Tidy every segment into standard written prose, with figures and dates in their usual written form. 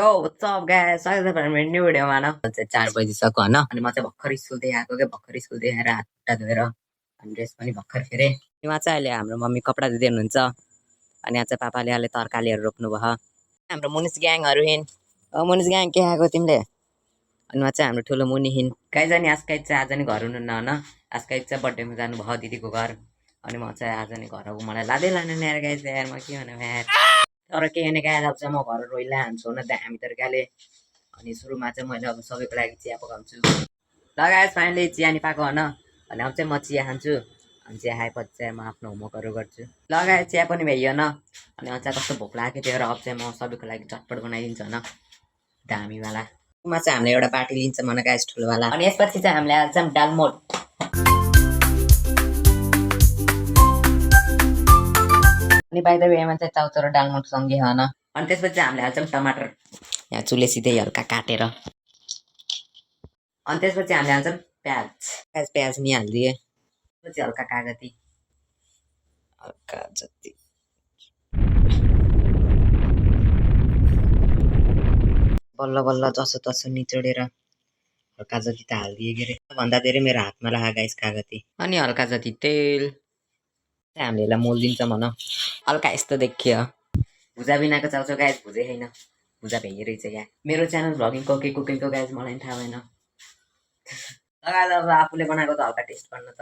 What's up guys? स्वागत छ मेरो न्यू भिडियोमा न। चाहिँ 4 बजिसक्यो हैन अनि म चाहिँ भर्खर स्कुलदेखि आएको के भर्खर स्कुलदेखि आएर हात खुट्टा धोएर अनि ड्रेस पनि भर्खर फेरे। यहाँ चाहिँ अहिले हाम्रो मम्मी कपडा धुँदै हुनुहुन्छ अनि यहाँ चाहिँ पापाले अहिले तरकारीहरु रोप्नु भयो। हाम्रो मुनिस ग्याङहरु हिन। मुनिस ग्याङ के आएको तिमीले? अनि म चाहिँ हाम्रो ठुलो मुनि हिन। गाइज अनि आजकाइज चाहिँ आज नि घर हुनुहुन्न हैन। आजकाइज चाहिँ बर्थडेमा जानु भयो दिदीको घर अनि म चाहिँ आज नि घर आएको मलाई लादै लादैन यार गाइज यार म के भन्नु यार। तर के गर्ने गाइज अब चाहिँ म घर रोइला हान्छु न दामी तरिकाले अनि सुरुमा चाहिँ मैले अब सबैको लागि चिया पकाउँछु। ल गाइज फाइनली चिया नि पाएको हैन अनि अब चाहिँ म चिया खान्छु अनि चिया खाएपछि चाहिँ म आफ्नो होमवर्कहरु गर्छु। ल गाइज चिया पनि भइयो न अनि अझ कस्तो भोक लाग्यो थियो र अब चाहिँ म सबैको लागि चटपट बनाइदिन्छु हैन दामीवाला। मा चाहिँ हामीले एउटा पार्टी लिन्छ मन गाइज ठुलोवाला अनि यसपछि चाहिँ हामीले हाल्छौँ डालमोट। अनि बाइ द वेमा चाहिँ चाउचाउ र डालमोट सँगै हो न अनि त्यसपछि चाहिँ हामीले हाल्छौँ टमाटर यहाँ चुले सिधै हल्का काटेर अनि त्यसपछि हामीले हाल्छौँ प्याज नि हाल्दिए त्यसपछि हल्का कागती हल्का जति बल्ल बल्ल जसो तसो निचोडेर हल्का जति त हाल्दिए के रे भन्दा धेरै मेरो हातमा लाग्यो गाइस कागती अनि हल्का जति तेल हामीले यसलाई मोल्दिन्छ मन हल्का यस्तो देखियो। भुजा बिनाको चाउचाउ गाइस भुजै हैन भुजा भ्याइ रहेछ यहाँ मेरो च्यानल भ्लगिङको के कुकिङको गाइस मलाई थाहा भएन। लगाएर अब आफूले बनाएको त हल्का टेस्ट गर्न त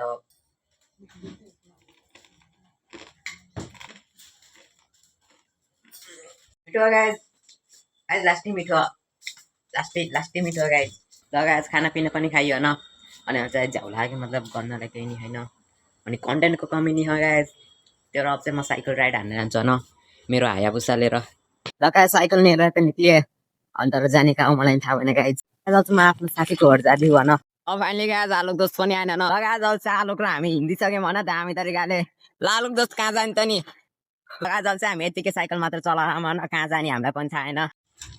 मिठो गाइस गाइस लास्टै मिठो गाइस। ल गाइस खानापिना पनि खाइयो न अनि चाहिँ झ्याउ लाग्यो मतलब गर्नलाई केही नि हैन अनि कन्टेन्टको कमी नि हो गाइस। त्यो अब चाहिँ म साइकल राइड हान्न जान्छु न मेरो हायाबुसा लिएर। ल गाइस साइकल लिएर त निक्लिए अनि तर जाने कहाँ मलाई थाहा भएन गाइस। आज चाहिँ म आफ्नो साथीको घर जाँदै भन अब फाइनली गाइस आलोक दोस्त पनि आएन न। ल गाइस अब चाहिँ आलोक र हामी हिँडिसक्यौँ भन दामी तरिकाले। ल आलोक दोस्त कहाँ जाने त नि? ल गाइस चाहिँ हामी यतिकै साइकल मात्र चलाएर भन कहाँ जाने हामीलाई पनि थाहा छैन।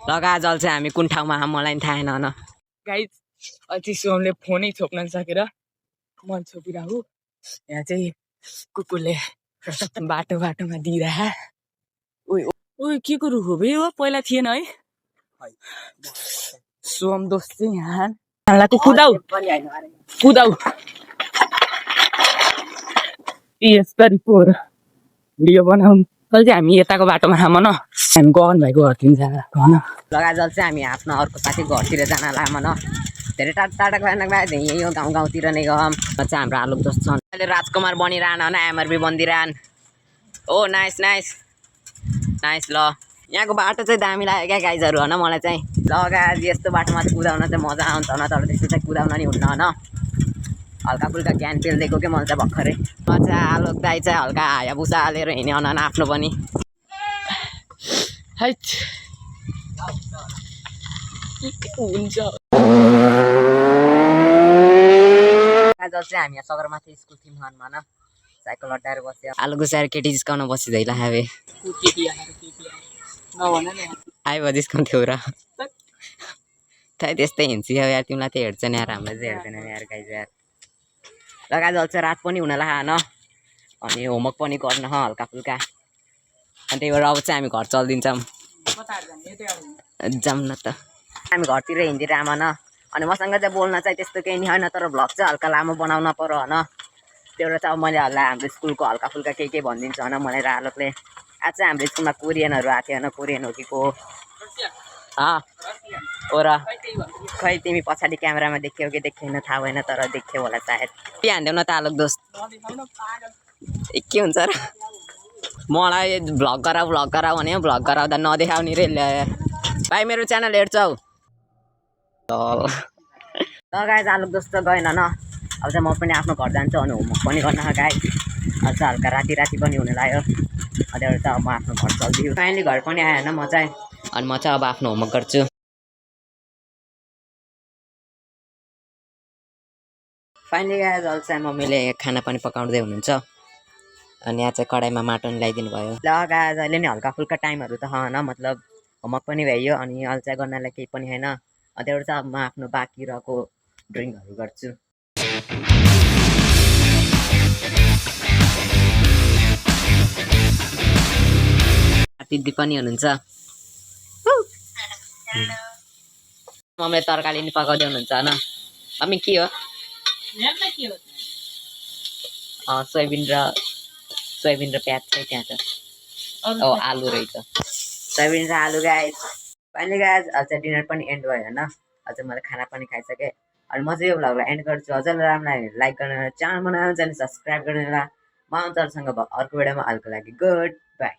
ल गाइस चाहिँ हामी कुन ठाउँमा मलाई पनि थाहा छैन न गाइस। अति सोमले फोनै छोप्न सकेर मन छोपिरहेको यहाँ चाहिँ कुकुरले बाटोमा दिइरह। ओइ के को रुख हो बे हो पहिला थिएन है सोम दोस्त चाहिँ यहाँ कुदाउ यसरी पोर भिडियो बनाउँ कहिले चाहिँ हामी यताको बाटोमा खाम न हामी गगन भाइको घरतिर जान भन। लगा जल चाहिँ हामी आफ्नो अर्को साथीको घरतिर जान लाम न धेरै टाढा गएन गाइस यही हो गाउँतिर नै गम चाहिँ हाम्रो आलोक दोस्त छन् अहिले राजकुमार बनिरहन हैन एमआरबी बन्दिरहन। ओ नाइस ल यहाँको बाटो चाहिँ दामी लाग्यो क्या गाइजहरु हैन मलाई चाहिँ। ल गाइस यस्तो बाटोमा कुदाउन चाहिँ मजा आउँछ न तर त्यस्तो चाहिँ कुदाउन नि हुन्न हैन हल्का फुल्का ज्ञान पेल्देको के मलाई चाहिँ भर्खरै म चाहिँ आलोक दाइ चाहिँ हल्का हायाबुसा हालेर हिँड्यो न आफ्नो पनि हैट हुन्छ। आज चाहिँ हामी सगरमाथा स्कुल थियौँ भन साइकल अड्डाएर बस्यो आलुको सार केटी जिस्काउन बसी झैला हावे आइब जिस्काउँथ्यौ र थाहै त्यस्तै हिँड्छ यार तिमीलाई त हेर्छ नि यार हामीलाई चाहिँ हेर्दैन यार गाइज यार। लगा जल चाहिँ रात पनि हुन लाग्यो न अनि होमवर्क पनि गर्न हल्का फुल्का अनि त्यही भएर अब चाहिँ हामी घर चल्दिन्छौँ जाऊँ न त हामी घरतिर हिँडेर आमा न अनि मसँग चाहिँ बोल्न चाहिँ त्यस्तो केही नि होइन तर भ्लग चाहिँ हल्का लामो बनाउन पर्यो होइन त्यो भएर चाहिँ अब मैले हाम्रो स्कुलको हल्का फुल्का के भनिदिन्छु होइन मलाई र आलोकले। आज चाहिँ हाम्रो स्कुलमा कोरियनहरू आएको थियो होइन कोरियन हो कि को हो र खै तिमी पछाडि क्यामेरामा देखियो कि देखेन थाहा भएन तर देख्यो होला सायद के हान्देऊ न त आलोक दोस्त के हुन्छ र मलाई भ्लग गराऊ भने भ्लग गराउँदा नदेखाउने रे भाइ मेरो च्यानल हेर्छौ। ल गाइस आलोक दोस्त गएन न अब चाहिँ म पनि आफ्नो घर जान्छु अनि होमवर्क पनि गर्न गाइस अझ हल्का राति पनि हुन लाग्यो अनि चाहिँ अब म आफ्नो घर चल्दियो फाइनली घर पनि आएन म चाहिँ अनि म चाहिँ अब आफ्नो होमवर्क गर्छु। फाइनली गाइस अझ चाहिँ मम्मीले खाना पनि पकाउँदै हुनुहुन्छ अनि यहाँ चाहिँ कराईमा माटो नि लगाइदिनु भयो। ल गाइस अहिले नि हल्का फुल्का टाइमहरू त होइन मतलब होमवर्क पनि भइयो अनि अहिले चाहिँ गर्नलाई केही पनि छैन त्यहाँबाट चाहिँ अब म आफ्नो बाँकी रहेको ड्रइङहरू गर्छु। दिदी पनि हुनुहुन्छ मम्मीले तरकारी नि पकाउँदै हुनुहुन्छ होइन मम्मी के हो सोयाबिन र प्याज चाहिँ त्यहाँ छ आलु रहेछ सोयाबिन र आलु गाइस फाइनली गाइस आज डिनर पनि एन्ड भयो होइन आज मैले खाना पनि खाइसकेँ अनि म चाहिँ यो भ्लगलाई एन्ड गर्छु हजुरलाई राम्रो लाग्यो लाइक गर्नु होला च्यानल बनाउनु चाहिँ सब्सक्राइब गर्नु होला म आउँछु अर्को भिडियोमा अहिलेको लागि good by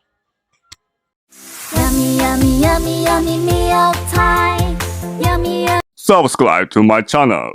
Yummy, yummy, yummy, yummy meal time. Yummy, Subscribe to my channel.